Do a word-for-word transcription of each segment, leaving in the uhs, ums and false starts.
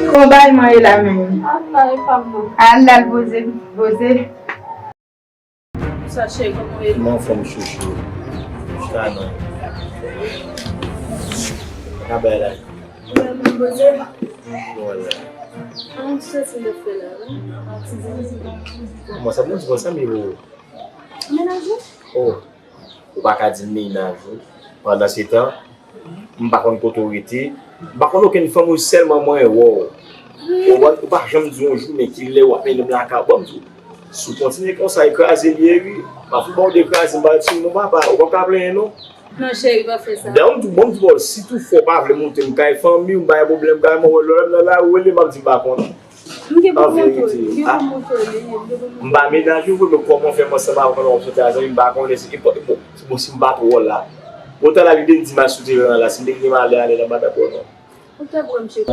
Kòman bagay mwen ye la menm? Al la, al poze, poze. Sa cheri, kòman w ye? Mwen anfòm chouchou. Chita non. Sa bay la? Mwen menm poze. Wala. An ti soti m te fè la, wi. An ti zanmi. Kòman sa, moun di konsa, mi ou? Menaj ou? Oh. Ou pa ka di m menaj ou. Pandan se tan, m pa konn kote w rete. M pa konn okenn fanm ou, sèlman mwen wè w. Ou pa, ou pa janm di yon jou, men kilè w ap mennen m lakay ou. Bon, m di w, si w kontinye konsa, e kraze l ye, wi. M ap fout ba w de kraze, m pa di non, papa. Ou p ap ka plenyen, non. Non, cheri, pa fè sa. Dayè, m di w, bon, m di w, si tou fò w pa vle monte m kay fanmi w, m pa gen pwoblèm, kay mwen, wè lè m nan lari, ou rele m, m ap di m pa konn. M gen pou montre w, m gen pou montre w li ye, m gen pou montre w. M pa menaj ou vre, men kòman fè m ansanm avè w pandan w ap soti a zanmi m pa konnen si, e, bon, se bon si m pa twò la. Otan la, lide m di m al sou teren an la, si m te gen malè ale la, m pa t ap wè w non. Ou t ap wè m cheri.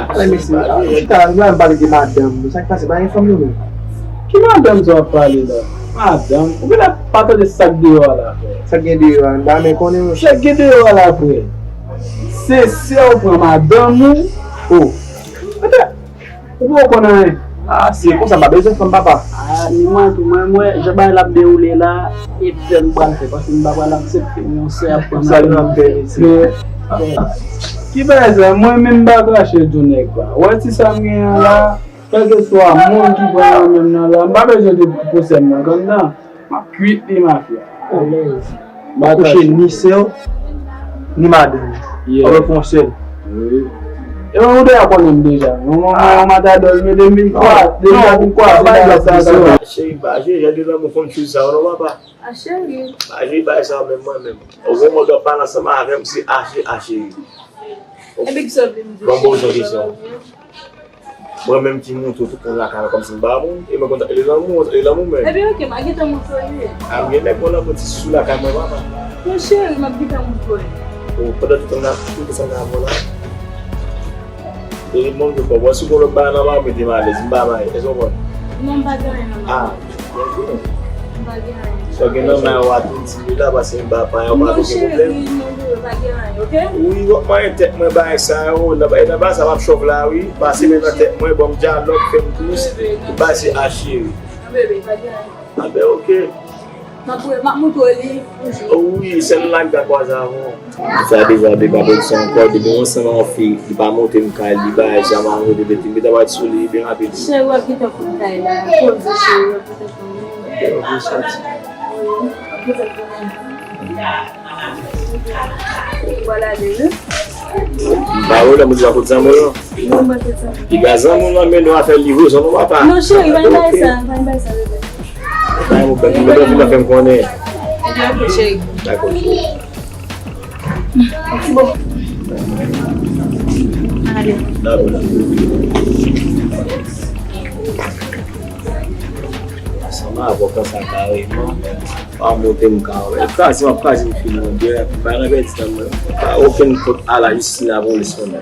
Ale mesye, chita, nou al pale de madanm nou, sa k pase, pa gen fanm nou menm? Ki madanm sa w ap pale la? Madanm? Ou genlè pa tande sa k deyò a la, frè. Sa k gen deyò a, m pa renmen konnen non. Sa k gen deyò a la, frè? Se sè w pran madanm ou? Oh. Ou poko konn anyen. Ah, se konsa, m pa bezwen fanm, papa. Ah, ni mwen tou, mwen, mwen, jan bagay la ap dewoule la, e fè m pral fè, paske m pa pral aksepte yon sè ap pran madanm. Sa nou ap fè, mesye? Ki bagay sa? Mwen menm m pa krache sou nèg pa. Wè ti sa m genyen an la, kèlkeswa moun ki pran nan men m nan la, m pa bezwen de pou sè m nan, konn nan. M ap kwit li, mafya. Alèz. M ap kouche ni sè w, ni madanm ou. Yeah. Avèk yon sèl. Wi. E mwen, ou deja konnen m deja. Yon, yon, yon matadòl, men depi m kwa, deja m kwa, se bagay sa, sa. Cheri, pa jere, jan de lanmou fon chou sa, non, papa. A cheri. Pa jere bagay sa, menm mwen menm. Ou gen mòd w ap pale ansanm avè m, se a cheri, a cheri. Epi ki sa w vle m di? Bon, bon, jan kesyon. Mwen menm ki montre w tout moun lakay mwen kòmsi m pa moun, e mwen konn sa rele lanmou, e lanmou menm. Ebyen, oke, m a gentan montre w li. A, m gen nèg bon lanmou ti sou lakay mwen, papa. Mon cheri, m ap gentan montre w. O, pandan tout tan m ap, tout sa m ap la. E mwen, m konprann. Mwen, si w gon lòt bagay nan bagay, mete m alèz, m pa bay, èske w konprann? Non, m pa gen anyen nan bagay. A. Sa gen nan men w a tou di m la, paske m pa pa yon pa gen pwoblèm. Non, cheri, non, cheri, pa gen anyen, oke? Wi, w ap manyen tèt mwen bagay sa yo, nan bagay, nan bagay sa m ap chòf la, wi. Pase men nan tèt mwen, ban m dyalòg, fè m dous, tout bagay se a cheri. Non, bebe, pa gen anyen. A ben, oke. M ap, m ap montre w li yon jou. O wi, sèl la m ka kwaze avè w. Sa deja de kapèt sa ankò, depi w ansanm ak yon fi, li pa monte m kay, li bagay, sa m a monte, depi m ta pati sou li, li byen rapid. Cheri, w ap gentan konn kay la, poze cheri, w ap gentan konn li. Ok, ok, soti. Wi, w ap gentan konn li. Vwala li, wi. M pa wè lè m di w a kote zanmi w lan. Non, m pa kote zanmi w. Piga zanmi w lan, men nou a fè livrezon, nou papa. Non, cheri, pa gen bagay sa, pa gen bagay sa, bebe. Pa gen pwoblèm, m bezwen fè m konnen. Ok, ok, cheri. Dakò, cheri. Ti bon. Ale. Sa m ap pran sa kareman. Pa monte m ka wè. Kraze, m ap kraze m fini mwen. Bay nan pèdi tan mwen. Pa okenn kot a la jis si lapolis konnen.